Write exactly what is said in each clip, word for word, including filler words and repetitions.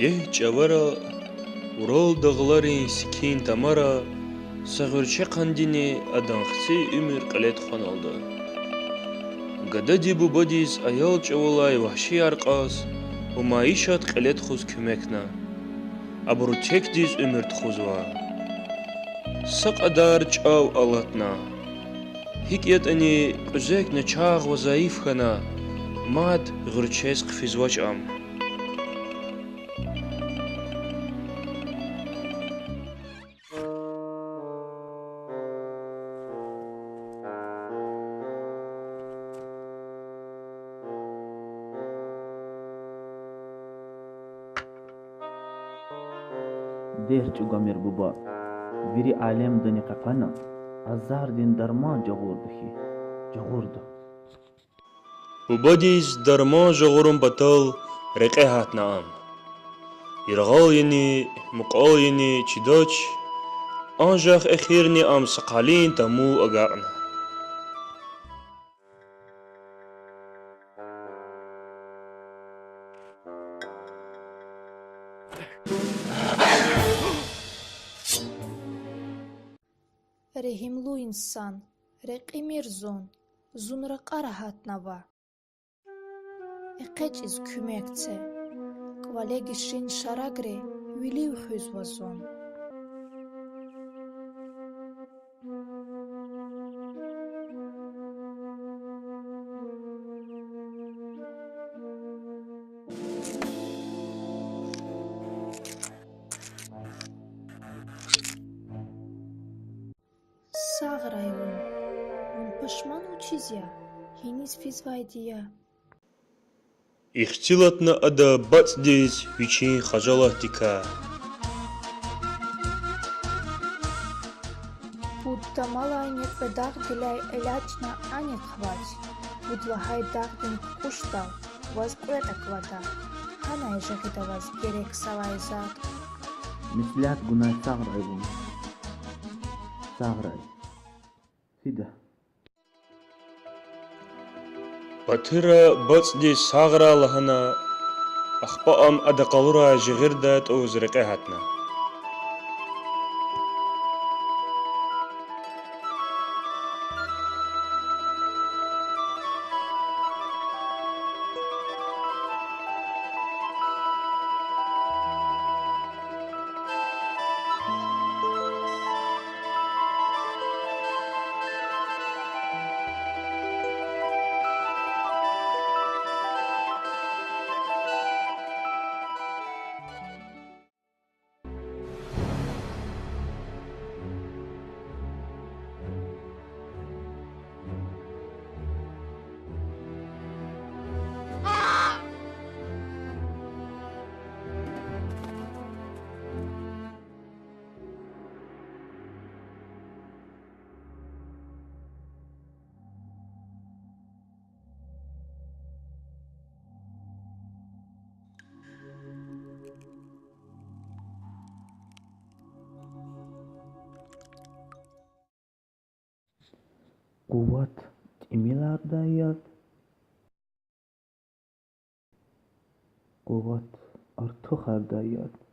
Дегь чӀавара, Урал дагъларин секин тамара са гъуьрчехъандини адан хци уьмуьр кьиле тухваналда. Гадади бубадиз аял чӀавалай вагьшияр кьаз ва майишат кьиле тухуз куьмекна. Абуру текдиз уьмуьр тухузва. Са кьадар чӀав алатна. ГьикӀ ятӀани кьуьзек начагъ ва зайиф хьана, мад гъуьрчез хъфизвач ам. Дегь чӀугамир, буба. Вири алемдани къекъвена, азардин дарман жагъурда хьи, жагъурда. Бубадиз дарман жагъурун патал рекье гьатна ам. Яргъал яни, мукьвал яни чидач, анжах эхирни ам са къалин тамув агакьна. Регьимлу инсан, рекьимир зун, зун ракьара гьатнава. ЭкъечӀиз куьмек це. КӀвале гишин шарагри вилив хуьзва зун. Сагърай вун. Вун пашман вучиз я? Гьиниз физвайди я? Ихтилатна ада бацӀдиз вичин хажалатдикай. Пуд тамалайни кьве дагъдилай элячӀна анихъ авач. Пуд лагьай дагъдин кукӀушдал ваз кьве тӀакӀ аквада. Гьанай жагъида ваз герексавай затӀ. Меслят гунай, сагърай вун. Сагърай. Фида. Батира бацӀдиз сагърай лагьана, ахпа ам ада къалурай жигъирдай тӀуз рекье гьатна. Къуват тӀимилардай ятӀа. Къуват артухардай ятӀа.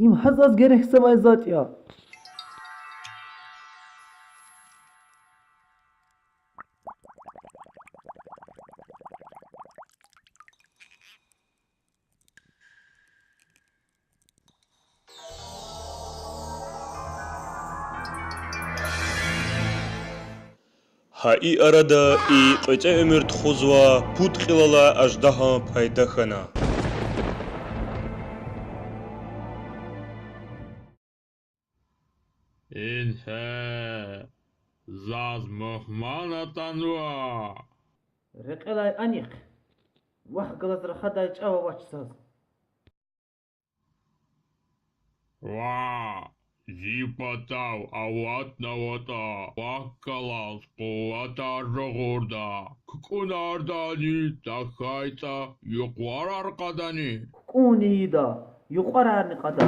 Им гьа заз герексавай затӀ я. Гьа и арада и кьветӀе уьмуьр тухузвай пуд кьил алай аждагьан пайда хьана. Ингье, заз мугьман атанва. Рекьелай анихъ. Вахъ галаз рахадай чӀав авач заз. Ва, зи патав аватнаватӀа, вахъ галаз къуватар жагъурда, кукӀунардани тахьайтӀа, юкьварар кьадани? КукӀунни ийида, юкьварарни кьада.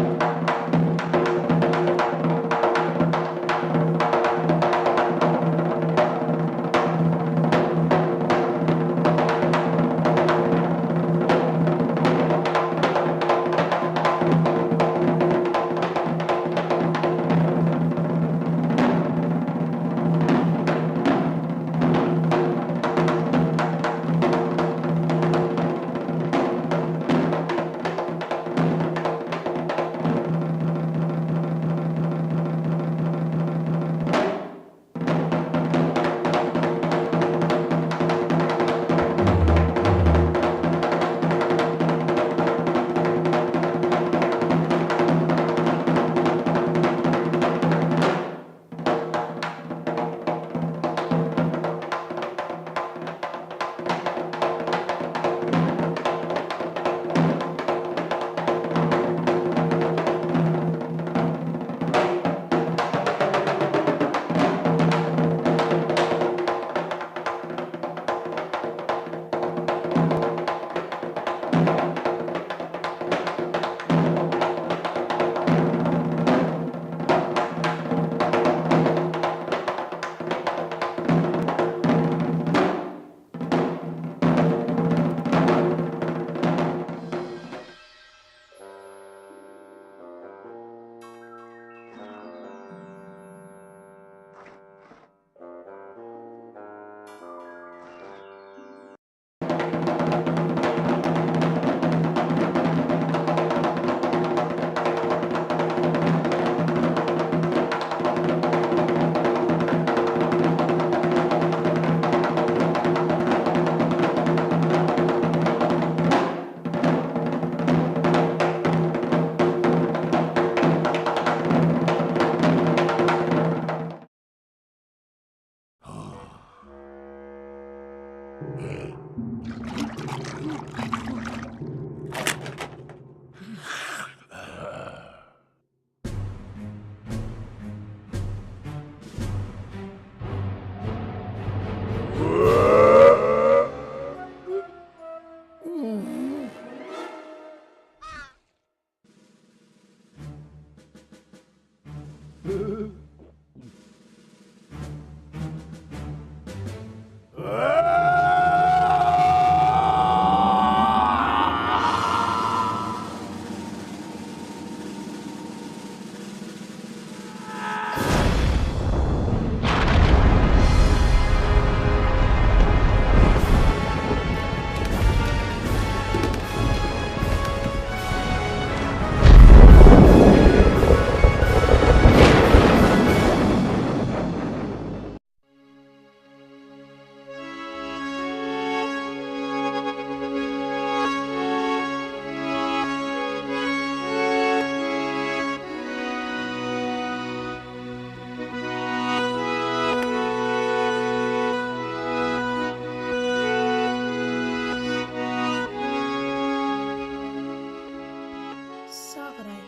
Сагърай,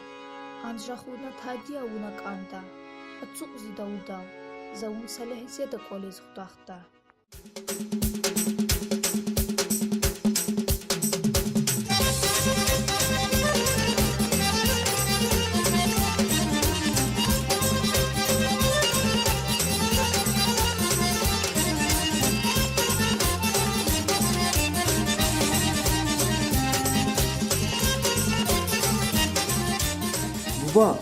анжах вуна тади авуна кӀанда, ацукьзава удал, за вун са легьзеда кӀвализ хутахда. Буба,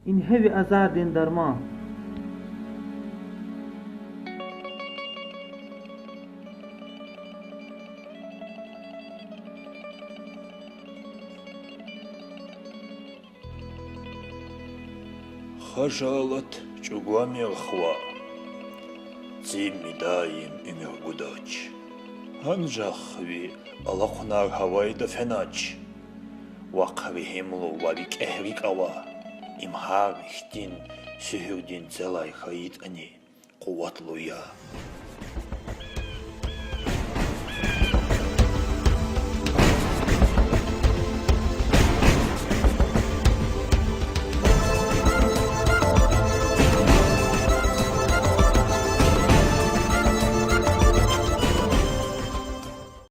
ингье ви азардин дарман. Хажалат чӀугвамир хва, цӀи мидаим уьмуьр гудач. Анжах ви алахъунар гьавайда фенач. Вахъ регьимлу ва викӀегь рикӀ ава, им гьар хьтин суьгьуьрдин целай хьайитӀани, къуватлу я.